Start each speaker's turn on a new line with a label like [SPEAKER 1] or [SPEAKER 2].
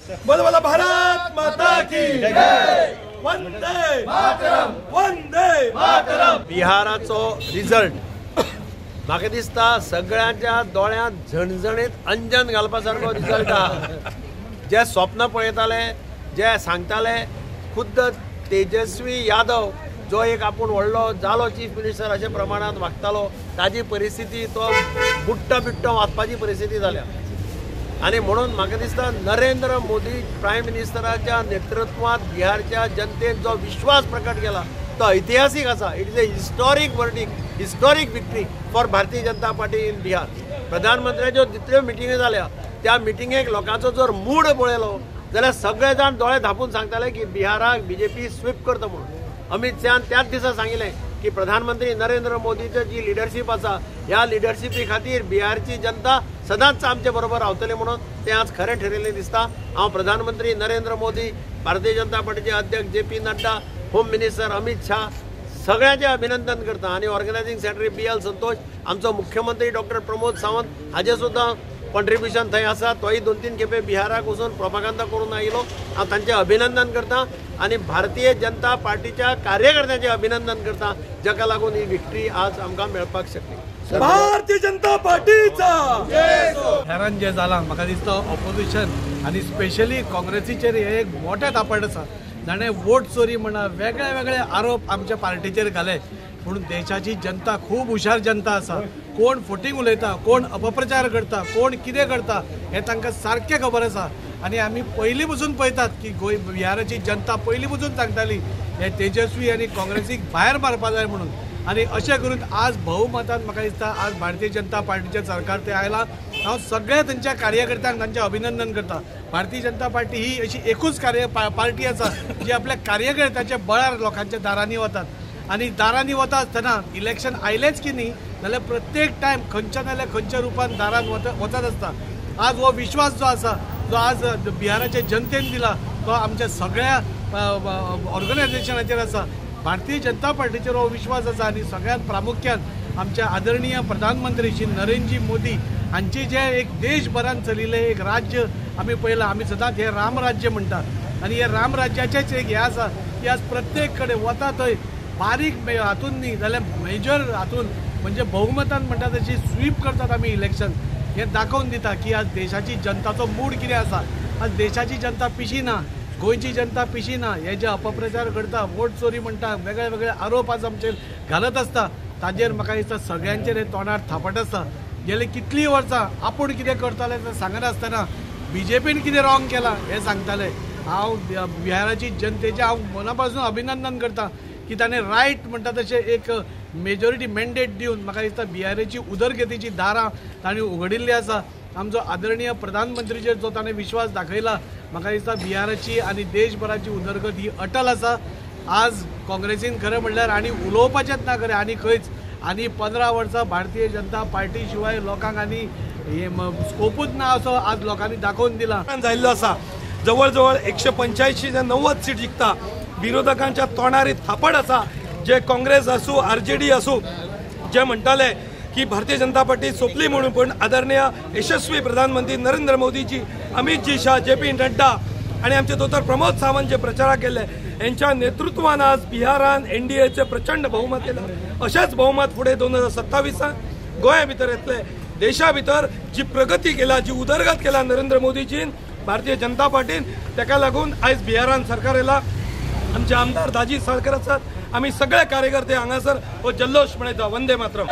[SPEAKER 1] बोल बोला भारत माता की जय, वंदे मातरम, वंदे मातरम।
[SPEAKER 2] बिहाराचो रिजल्ट म्हाका दिसता सगळ्यांच्या दोळ्यांत झणझणीत अंजन घालपा सारको रिजल्ट आहा। जे स्वप्न पळयताले, जे सांगताले, खुद्द तेजस्वी यादव जो एक आपूण व्हडलो जालो चीफ मिनिस्टर अशे प्रमाणांत वागतालो, ताजी परिस्थिती तो बुट्टो बिट्टो वाचपाची परिस्थिती जाल्या। आनी म्हणून म्हाका दिसता नरेंद्र मोदी प्रायम मिनिस्टराच्या नेतृत्वांत बिहारच्या जनतेन जो विश्वास प्रकट केला तो ऐतिहासीक आसा। It is a historic verdict, historic victory for Bharatiya Janata Party in Bihar. प्रधानमंत्र्याच्यो जितल्यो मिटिंगी जाल्या त्या मिटिंगेक लोकांचो जर मूड पळयलो जाल्यार सगळे जाण दोळे धांपून सांगताले की बिहाराक बीजेपी स्वीप करता म्हणून। अमित शहान त्याच दिसा सांगिल्लें की प्रधानमंत्री नरेंद्र मोदीची जी लिडरशीप आसा ह्या लिडरशिपी खातीर बिहारची जनता सदांच आमचे बरोबर रावतली म्हणून तें आज खरें ठरिल्लें दिसता। हांव प्रधानमंत्री नरेंद्र मोदी, भारतीय जनता पार्टीचे अध्यक्ष J P Nadda, home minister Amit Shah सगळ्यांचें अभिनंदन करता आनी organising secretary B L Santosh, आमचो मुख्यमंत्री डॉक्टर प्रमोद सावंत हाजें सुद्दां कॉन्ट्रिब्युशन थंय आसा। तोय 2-3 खेपे बिहाराक वचून प्रोपागांदा करून आयलो। हांव तांचें अभिनंदन करता आनी भारतीय जनता पार्टीच्या कार्यकर्त्यांचें अभिनंदन करता, जाका लागून ही विक्ट्री आज आमकां मेळपाक शकली।
[SPEAKER 1] भारतीय जनता पार्टीचा
[SPEAKER 3] हेरान जे जाला म्हाका दिसता ऑपोजिशन आनी स्पेशली काँग्रेसीचेर हे एक मोठें थापट आसा। जाणें वोट चोरी म्हणा वेगळे वेगळे आरोप आमच्या पार्टीचेर घाले, पूण देशाची जनता खूब हुशार जनता आसा। कोण फोटींग उलयता, कोण अपप्रचार करता, कोण कितें करता हें तांकां सारकें खबर आसा। आनी आमी पयलीं पसून पळयतात की गोंय बिहाराची जनता पयलीं पसून सांगताली हे तेजस्वी आनी काँग्रेसीक भायर मारपा जाय म्हणून। आनी अशें करून आज बहुमतान म्हाका दिसता आज भारतीय जनता पार्टीचें सरकार तें आयलां। हांव सगळ्या तांच्या कार्यकर्त्यांक तांचें अभिनंदन करता। भारतीय जनता पार्टी ही अशी एकूच पार्टी आसा जी आपल्या कार्यकर्त्याच्या बळार लोकांच्या दारांनी वतात आनी दारांनी वता आसतना इलेक्शन आयलेंच की न्ही जाल्यार प्रत्येक टायम खंयच्या ना जाल्यार खंयच्या रुपान दारान वचत आसता। आज हो विश्वास जो आसा जो आज बिहाराच्या जनतेन दिला तो आमच्या सगळ्या ऑर्गनायझेशनाचेर आसा। भारतीय जनता पार्टीचेर हो विश्वास आसा आनी सगळ्यांत प्रामुख्यान आमच्या आदरणीय प्रधानमंत्री श्री नरेंद्रजी मोदी हांचे जे एक देशभरान चलिल्लें एक राज्य आमी पळयलां। आमी सदांच हें रामराज्य म्हणटात आनी हे रामराज्याचेंच एक हें आसा की आज प्रत्येक कडेन वता थंय बारीक हातून न्ही जाल्यार मेजर हातून म्हणजे बहुमतान म्हणटा तशी स्वीप करतात आमी इलेक्शन। हें दाखोवन दिता की आज देशाची जनताचो मूड कितें आसा। आज देशाची जनता पिशी ना, गोंयची जनता पिशी ना। हे जे अपप्रचार करता, वोट चोरी म्हणटा, वेगळे वेगळे आरोप आज आमचेर घालत आसता ताजेर म्हाका दिसता सगळ्यांचेर हे तोंडार थापट आसता। गेले कितलीं वर्सां आपूण कितें करताले तें सांगनासतना बीजेपीन कितें रॉंग केलां हें सांगताले। हांव बिहाराची जनतेचें हांव मना पासून अभिनंदन करता की ताणें रायट म्हणटा तशें एक मेजॉरिटी मॅन्डेट दिवन म्हाका दिसता बिहाराची उदरगतीची दारां तांणी उगडिल्लीं आसा। आमचो आदरणीय प्रधानमंत्रीचेर जो ताणें विश्वास दाखयला म्हाका दिसता बिहाराची आनी देशभराची उदरगत ही अटल आसा। आज काँग्रेसीन खरें म्हणल्यार आनी उलोवपाचेंच ना खरें आनी खंयच आनी 15 वर्सां भारतीय जनता पार्टी शिवाय लोकांक आनी स्कोपूच ना असो आज लोकांनी दाखोवन दिला
[SPEAKER 1] जाल्लो आसा। जवळ जवळ 185 ते 90 सीट जिखता। विरोधकांच्या तोंडार थापड आसा। जे काँग्रेस आसूं, आरजेडी आसूं, जे म्हणटाले की भारतीय जनता पार्टी सोंपली म्हणून, पण आदरणीय यशस्वी प्रधानमंत्री नरेंद्र मोदीजी, अमितजी शाह, जे पी नड्डा आणि आमचे दोतोर प्रमोद सावंत जे प्रचाराक गेले यांच्या नेतृत्वान आज बिहारान एनडीएचे प्रचंड बहुमत येयलां। अशेंच बहुमत फुडें 2027 गोंया भितर येतले। देशा भितर जी प्रगती केला, जी उदरगत केला नरेंद्र मोदीजीन, भारतीय जनता पार्टीन, ताका लागून आयज बिहारान सरकार येयला। आमचे आमदार दाजी साळकर आसात, आमी सगळे कार्यकर्ते हांगासर हो जल्लोश मनयता। वंदे मातरम।